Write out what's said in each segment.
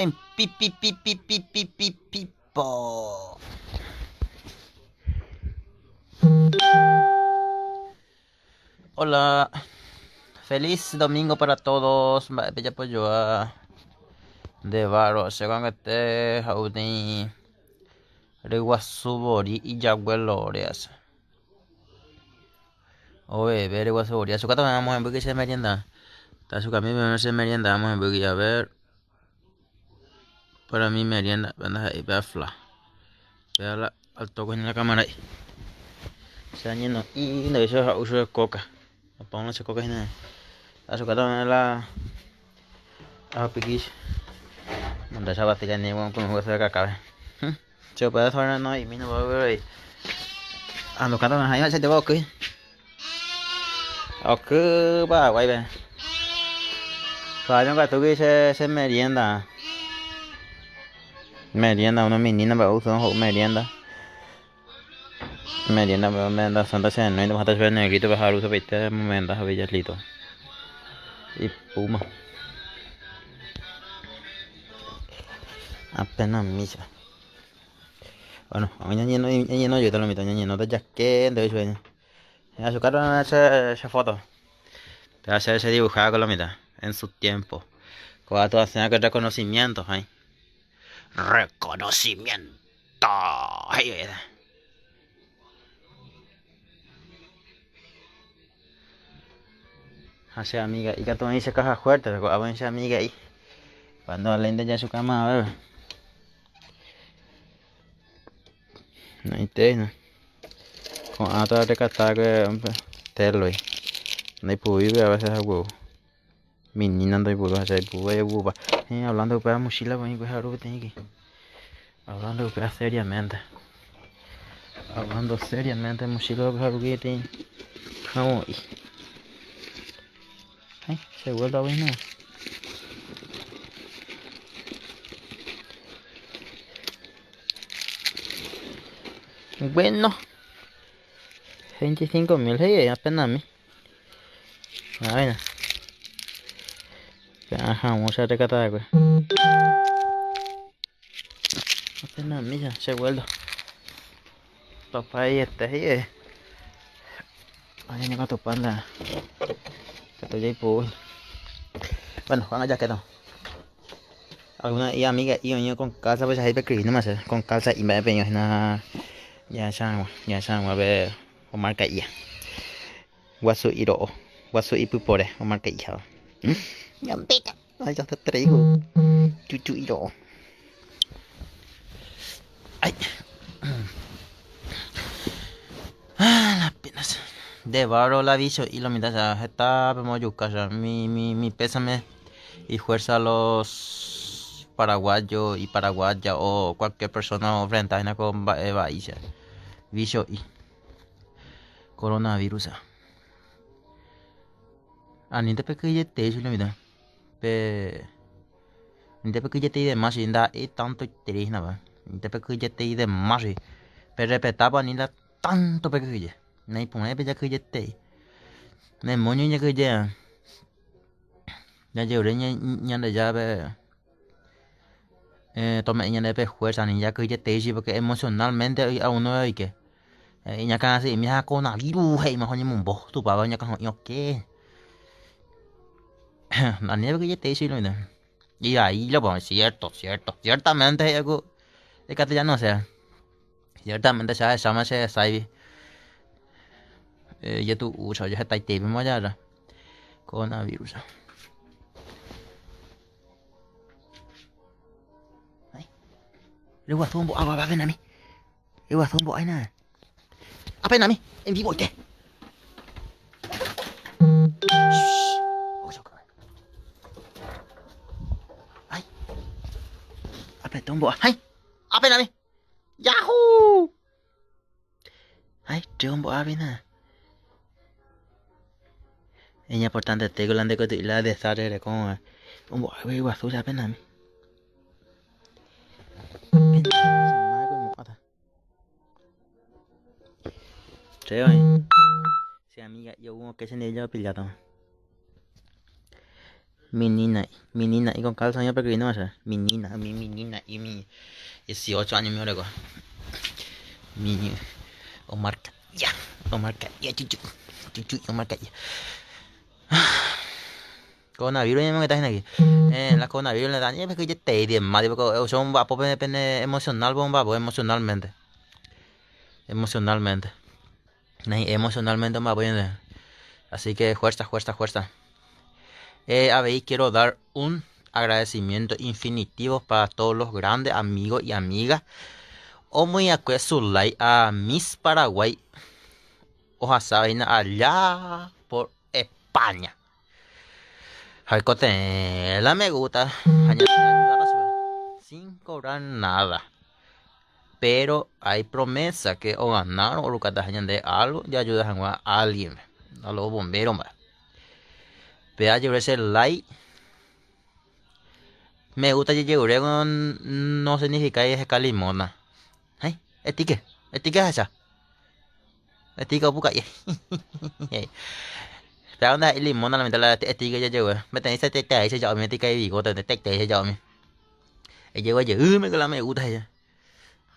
En pi pi pi pi pi pi pi pipo. Hola. Feliz domingo para todos. Mba'épe japojoa nde barro che ko'ag̃aite ha'u peteĩ ryguasu vori ijaguelore asy. Oveve ryguasu vori asukátama amohemby che merienda. Tasukami peẽme che merienda amohemby a ver. Para mi merienda, ndaha'éi pe afla. Péa la al toque hína la camara'i. Che añeno'i ndave che ha'u chupe coca. Apág̃a che coca hína. Asukáta la ahupyty Monda sapatilla ni kaka. Che upéva Andukáta ha'éva che oky. Oky Paraguáipe. Añongatúgui che che merienda. Merienda uno menina mba'e ho'u ho'u merienda. Merienda merienda santa che renói ndohata chupe negrito pe haru sopaite momenda ha villalito. Ipúma. Apenas misa. Bueno, ñañeno ñañeno jeýta lo mitã ñañenóta jake ndéve chupe. Azucar che che foto. Te hacer ese dibujado con la mitad en su tiempo. Con tu hacer que reconocimiento, ¿eh? Reconocimiento. Ay, Ha che amiga ikatu oĩ che caja fuerte pe ko'ápe oĩ che amiga'i. Cuando alénte jachukáma aveve. Naĩtéina. Ko'ã tarekata teloi. Ndaipurúipe a veces haguévo. Menina ndoipuru ha che aipuru ajagupa. Eh, hablando upéva mochila oĩ haru peteĩ. Hablando upéva seriamente. Hablando seriamente mochila haru peteĩ kavu'i. Ay, se vuelve a ver Bueno. 25.000 he'i apenami. A ver. Ajá, vamos a recatar, güey. Apenami ya se vuelve. Papá ahí está ahí. Ay, no gato panda. Estoy ahí por. Bueno, van allá quedó. Alguna y amiga y oño con calza pues ahí pe no más con calza y me peño na ya changua ya changua ve o marca ia. Guasu iro guasu ipypore o marca ia. Ñandéta. Ay, ya te traigo. Chuchu iro. Ay. Ah, las penas. De barro la bicho y lo mitad ya está ya mi mi mi pésame y fuerza a los paraguayos y paraguaya o cualquier persona enfrentada con mba'e bicho y coronavirus. Anínte pekyhyjete lo mitad. Pe Anínte pekyhyjete y demás nda'e tanto iterei Anínte pekyhyjete y demás pe respetápa ani la tanto pekyhyje. Naiporãi pe jakyhyjetei. Demonio jakyhyje jajerure Ñandejárape tome'ẽ ñandéve fuerza ani jakyhyjetei porque emocionalmente a uno oike. Iñakãrasy'imi ha coronavirus he'íma oñemombo tupãpe oñakãho'i oke. Ani pekyhyjetei lo mitã. Y ahí lo pongo, cierto, cierto. Ciertamente he'i el castellano, o sea. Ciertamente che ahecháma che reságui jetu'u che ojehetaiteípema ojagarra coronavirus. Ryguasu ombo'áva apenami. Ryguasu ombo'áina. Apenami, en vivo ite. Ay. Apete ombo'a. Ay. Apenami. Yahoo! Ay, che ombo'ápina. Iñimportantete la nde la desastre reko ombo'a ryguasu apenami. Che oĩ. Che amiga y hubo que se ella pillado. Menina, menina y con calza ña pequeño o menina, mi menina y mi 18 años mi oreko. Mi Omar ya, Omar ya chuchu, chuchu Omar ya. Coronavirus ya me está aquí. La coronavirus le dan ya porque te di más porque son va pene emocional bomba emocionalmente. Emocionalmente. Emocionalmente me voy. Así que fuerza, fuerza, fuerza. A ver, quiero dar un agradecimiento infinitivo para todos los grandes amigos y amigas. O muy su like a Miss Paraguay. Ojalá allá por España. La me gusta. Sin cobrar nada. Pero hay promesa que o ganaron o de algo y ayudan a alguien. A los bomberos. Vea, yo ese like. Me gusta que no significa que es limona. Ay, etique, etique es esa. Etique puca. Pero onda limona la mitad la etique ya llegó. Me tenéis te te ahí se llama, me tique y bigote, te te se llama. Y llegó allí, me que la me gusta ella.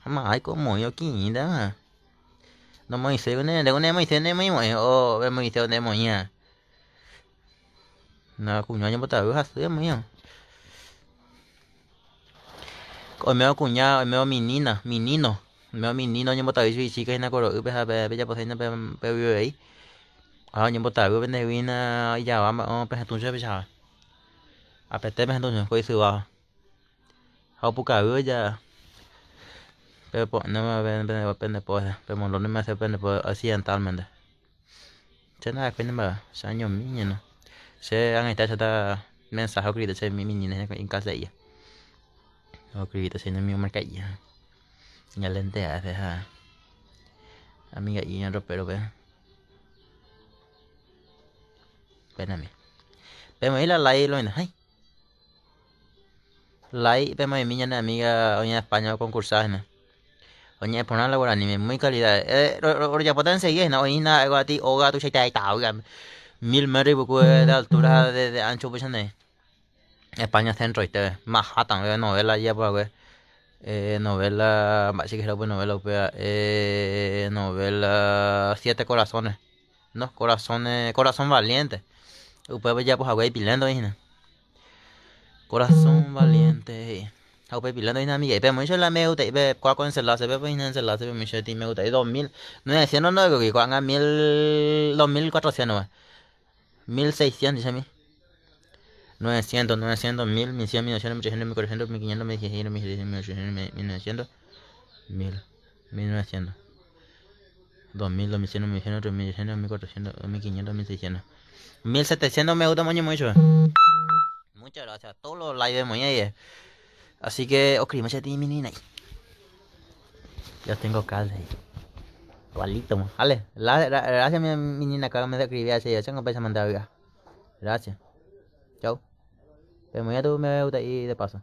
Ay, como yo quinda. No me hice, no me hice, no me hice, o me hice, no me hice. No, cuñado, yo botaba así, mío. O meu cuñado, o meu menina, menino, meu menino, yo botaba y chica y na coro, upe ja pe ya posina pe pe vive ahí. Ah, yo botaba upe ne vina y ya va, o pe tunche pe ya. A pe te pe tunche, coi su va. Ha puka ya. Pero no me ven pe pe pe pe mo no me hace pe pe accidentalmente. Che nada, pe no se año niño no. Se han estado esta mensaje escrito se mi menina en casa ella. O escrito se no mi marca ya. Ya lente hace ja. Amiga y en ropero ve. Pena mi. Pero la like lo ay. Like pe mi niña amiga hoy en España concursar no. Oye, por la guaraní, muy calidad. Ya pueden seguir, no, hoy nada, algo a ti, oga, tu chaita, oiga. 1000 metros de altura de ancho, pues, ¿no? España centro y te Manhattan, novela ya por novela, sí que era buena novela, novela Siete Corazones, no, corazones, Corazón Valiente. Ustedes ya pues agua y pilando, ¿no? Corazón Valiente. Upe pilando y amiga, pero mucho la me gusta, ve cuál con enlace, ve pues enlace, ve mucho ti me gusta, 2900 no, que cuando 1000 2400, 1600 dice a mí. 900, 900, 1000, 1100, 1200, 1300, 1400, 1500, 1600, 1700, 1800, 1900, 1000, 1900, 2000, 2100, 2100, 3600, 1400, 2500, 1600, 1700 me gusta mucho, mucho. Muchas gracias a todos los likes de mañana. Así que, ok, muchas gracias, Yo tengo casa ahí. Igualito, vale. Gracias, mi niña, acá me escribí así. Yo tengo que mandar. Gracias. Chao. Pero mañana tú me gusta y de paso.